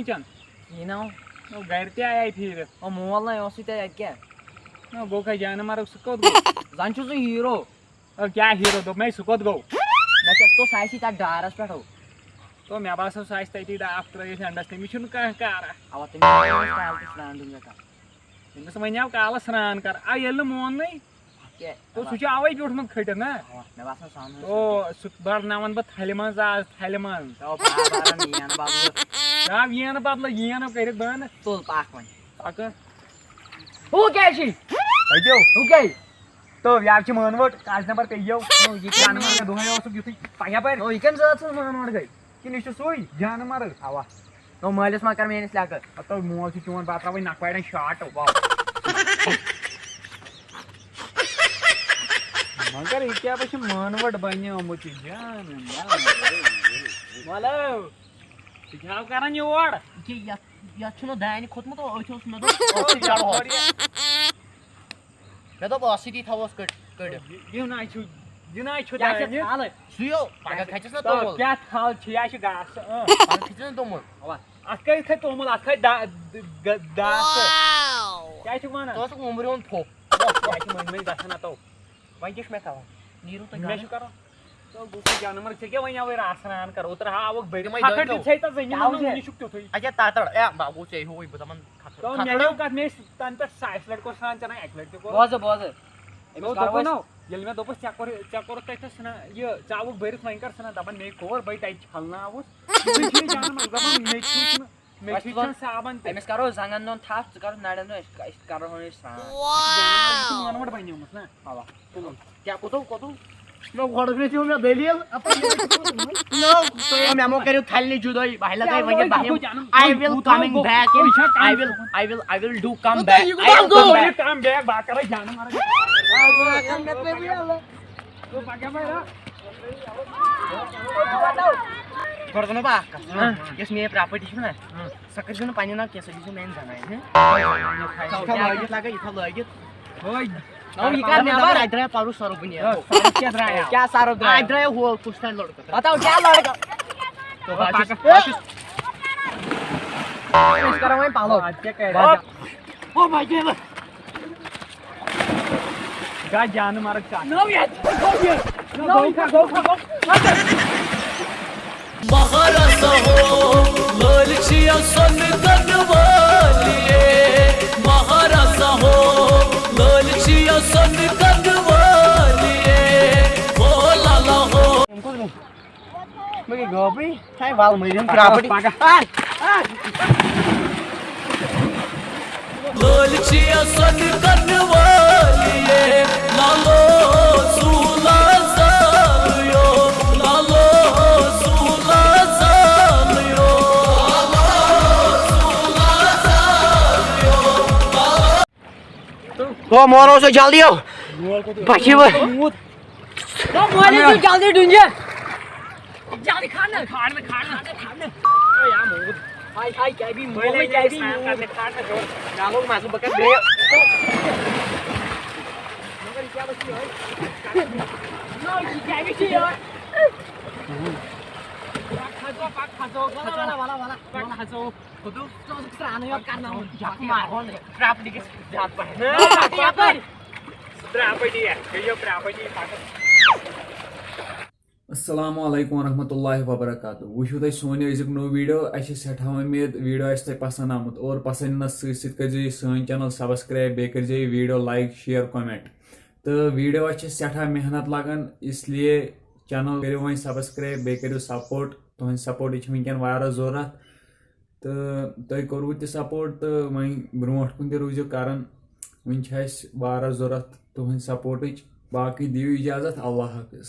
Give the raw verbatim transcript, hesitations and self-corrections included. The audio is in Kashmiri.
کِچن۔ یہِ نا۔ نو، گرِ تہِ آیے پھیٖرِتھ۔ او، مول نہ اوسُے تیٚلہِ اَتہِ کیٛاہ؟ نو، گوٚو کَتہِ جانہٕ مرگ، سُہ کوٚت گوٚو؟ زَن چھُ سُہ ہیٖرو۔ او، کیٛاہ ہیٖرو؟ دوٚپمَے، سُہ کوٚت گوٚو؟ مےٚ کیٛاہ، تو سُہ آسی تَتھ ڈارَس پٮ۪ٹھ ہو۔ تو مےٚ باسان، سُہ آسہِ تٔتی ڈاپھ ترٛٲیِتھ اٮ۪نٛڈَس، تٔمِس چھُنہٕ کانٛہہ کارا۔ اَوا، تٔمِس چھُنہٕ کالہٕ تہِ سرٛان دیُن مےٚ کانٛہہ۔ تٔمِس وَنیٛاو کالَس سرٛان کَر۔ آ، ییٚلہِ نہٕ موننٕے، کیٛاہ؟ تو سُہ چھُ اَوَے بیوٗٹھمُت کھٔٹِتھ نا۔ اَوا، مےٚ باسان سُہ اَنُن تو سُہ بَرناوَن بہٕ تھَلہِ منٛز آز، تھَلہِ منٛز۔ تو بار بارَن یِیَن بدلہٕ۔ آ، یِیَن بدلہٕ، یِیَن کٔرِتھ بانہٕ۔ تُل پَکھ وۄنۍ۔ پَکہٕ۔ ہُہ کیٛاہ چھِ؟ کَتہِ؟ ہُہ کیٛاہ؟ تو یارٕ چھِ مٲنوٕٹ، کاژِ نمبر پیٚیو۔ ہُہ، یہِ کیٛاہ؟ جانہٕ مگر دۄہَے اوسُکھ یُتھُے پَیہ پَرِ۔ ہُہ، یہِ کَمہِ ذٲژ ہٕنٛز مٲنوٕٹ گٔے؟ کِنہٕ یہِ چھُ سُے جانہٕ مرٕد؟ اَوا۔ نو مٲلِس ما کر میٲنِس لیٚکہٕ۔ ہتو مول چھُ چون بتراوٕے نکوارٮ۪ن شاٹ۔ واو۔ مگر یہِ کیٛاہ بہٕ چھِ مٲنوَٹ بنیومُت یہِ جان۔ وَلو، ژٕ کیٛاہ کران یور؟ یہِ کیٛاہ یتھ، یتھ چھُنہٕ دانہِ کھوٚتمُت، أتھۍ اوس مےٚ دوٚپ، أتھۍ چھُ چڑھو۔ مےٚ دوٚپ، ٲسٕے تی تھاووس کٔڑ-، کٔڑِتھ۔ یہِ نہ چھُ، یہِ نہ چھُ کیٛاہ چھِ دانہِ۔ تھل؟ سُے ہو، پگاہ کھژٮ۪س نا تو توٚمُل۔ کیٛاہ تھل چھِ؟ یہِ چھِ گاسہٕ، اۭں۔ پگاہ کھژٮ۪س نا توٚمُل۔ اَوا۔ اَتھ کیٛاہ یِتھَے توٚمُل؟ اَتھ کھَے دا-، د-، گ-، داسہٕ۔ کیٛاہ چھُکھ وَنان؟ ژٕ اوسُکھ وُمبرِ ہُنٛد پھوٚپھ۔ کیٛاہ چھِ مٔنٛزۍ مٔنٛزۍ گژھان اَتو؟ وۄنۍ کیٛاہ چھُ مےٚ تھاوُن؟ نیٖرِو تُہۍ مےٚ گرٕ۔ چھُ کَرُن۔ تو گوٚو سُہ جانوَر، ژےٚ کیٛاہ وَنیٛاوُے رَژھ سرٛان کَرو؟ ترٛاو آوُکھ بٔرِتھ۔ تِمَے پھَکھٕر دٲرۍ تہِ تو۔ ژھے تَتھ زٔمیٖنَس کیٛاہ منٛز، وَنیٛاو؟ وٕنہِ چھُکھ تیُتھُے۔ اَچھا، تَتَر، اے، بَبو، ژےٚ ہیوٗوُے، بہٕ دَپان، کھَکھ، تو کھَکھ مےٚ کھَکھ۔ نیوٗ کَتھ، مےٚ ٲسۍ تَنہٕ پٮ۪ٹھ ساسہِ لَٹہِ کوٚر سرٛان، ژےٚ نہ اَکہِ لَٹہِ تہِ کوٚر۔ بوزٕ، بوزٕ۔ أمِس تو کَرو دوٚپُن أسۍ نو، ییٚلہِ مےٚ دوٚپُس، ژےٚ کوٚر، ژےٚ کوٚرُتھ تَتہِ تھَس ژھٕنا-، یہِ، ژٕ آوُکھ بٔرِتھ، وۄنۍ کَر ژھٕنا؟ دَپان، مےٚ کوٚر، بَے تَتہِ چھَلناوُس۔ یہِ چھُنہٕ جانَن منٛز دَپان، مےٚ چھُے چھُنہٕ، مےٚ أسۍ چھُے تُلان، چھُنہٕ صابَن تہِ۔ أمِس کَرو زنٛگَن دۄن تھَپھ، ژٕ کَرُس نَرٮ۪ن دۄن، أسۍ، أسۍ کَرو ہُمِس سرٛان۔ جانَن منٛز چھُ مانوَٹ بَنیومُت نا۔ اَوا۔ تُلُن۔ کیٛاہ کوٚتُو، کوٚتُو؟ نو، گۄڈٕ گٔژھِو مےٚ دٔلیٖل۔ نو، تُہۍ مےٚ مو کٔرِو تھلہِ جُدٲے۔ بہٕ ہیلہٕ تۄہہِ وۄنۍ، بہٕ ہیلہٕ۔ I will coming back in, I will, I will, I will do come back. I will come back. Come back، بہٕ کَرٕ جانہٕ مَرٕگ۔ گۄڈٕ وَنو بہٕ اَکھ کَتھ۔ ہاں۔ یۄس میٛٲنۍ پراپرٹی چھِ نا، ہاں۔ سۄ کٔرۍزیو نہٕ پنٛنہِ ناو کینٛہہ، سۄ دیٖزیو میٛانہِ زَنانہِ، ہاں؟ یہِ تھاو لٲگِتھ لَگٲیِتھ، یہِ تھاو لٲگِتھ۔ نو، یہِ کر نٮ۪بر؟ اَتہِ درٛایو پَرُس سۄرُپھ بُنیل۔ سۄرُپھ کیٛاہ درٛایو؟ کیٛاہ سۄرُپھ درٛایو؟ اَتہِ درٛایو ہُہ کُس تام لٔڑکہٕ۔ بتاو کیٛاہ لٔڑکہٕ؟ تو بہٕ چھُس، بہٕ چھُس۔ أسۍ کرو وۄنۍ پَلو۔ اَتہِ کیٛاہ کرِ؟ او، او بھائی، کیٛاہ لٔڑ؟ گا جانہٕ مرگ ژٕ۔ نو یَتھ۔ نو یہِ۔ نو یہِ۔ مہارازا ہو، لٲلۍ چھِ یَوٕ سۄنہٕ کَنہٕ وٲلۍ۔ مہارازا ہو، لٲلۍ چھِ یَوٕ سۄنہٕ کَنہٕ وٲلۍ۔ ہو لالا ہو۔ مےٚ گٔے گٲبٕے۔ ہے، وَل مٔرِن پراپرٹی۔ پَکھ، پَکھ۔ آ، آ۔ لٲلۍ چھِ یَوٕ سۄنہٕ کَنہٕ وٲلۍ۔ لالو سوٗلا زانیو، لالو سوٗلا زانیو۔ تو مورو سو جلدی ہو۔ بچی وہ۔ تو مورو سو جلدی ڈونجے۔ جلدی کھارنا، کھارنا، کھارنا، کھارنا۔ اے یار، موت۔ ہاے، ہاے، کیٛاہ بھی موت، کیٛاہ بھی موت۔ کھارنا، کھارنا، کھارنا۔ نالو ماسو بکر بے۔ مگر یہ کیا بچی ہے؟ نو، یہ کیا بچی ہے؟ پک کھسو، پک کھسو۔ والا، والا، والا، والا۔ پک کھسو۔ خودو۔ تو سرانو یار کرنا ہو۔ جاک مار۔ پراپرٹی کے زیادہ پہ۔ پراپرٹی ہے۔ یہ پراپرٹی پک۔ السلام علیکم ورحمۃ اللہ وبرکاتہ۔ وٕچھِو تُہۍ سون یہِ أزیُک نوٚو ویٖڈیو۔ اَسہِ چھِ سٮ۪ٹھاہ اُمید ویٖڈیو آسہِ تۄہہِ پسنٛد آمُت، اور پسنٛد یِنَس سۭتۍ سۭتۍ کٔرۍزیو یہِ سٲنۍ چینل subscribe، بیٚیہِ کٔرۍزیو یہِ ویٖڈیو like، share، comment۔ تہٕ ویٖڈیو اَسہِ چھِ سٮ۪ٹھاہ محنت لگان، اس لیے چینل کٔرِو وۄنۍ subscribe، بیٚیہِ کٔرِو support۔ تُہٕنٛدِ سپورٹٕچ چھِ وٕنکٮ۪ن واریاہ ضروٗرت۔ تہٕ تۄہہِ کوٚروٕ تہِ سپورٹ تہٕ وۄنۍ برونٛٹھ کُن تہِ روٗزِو کران۔ وٕنہِ چھِ اَسہِ واریاہ ضوٚرَتھ تُہٕنٛدِ سپورٹٕچ۔ باقٕے دِیِو اِجازت، اللہ حافظ۔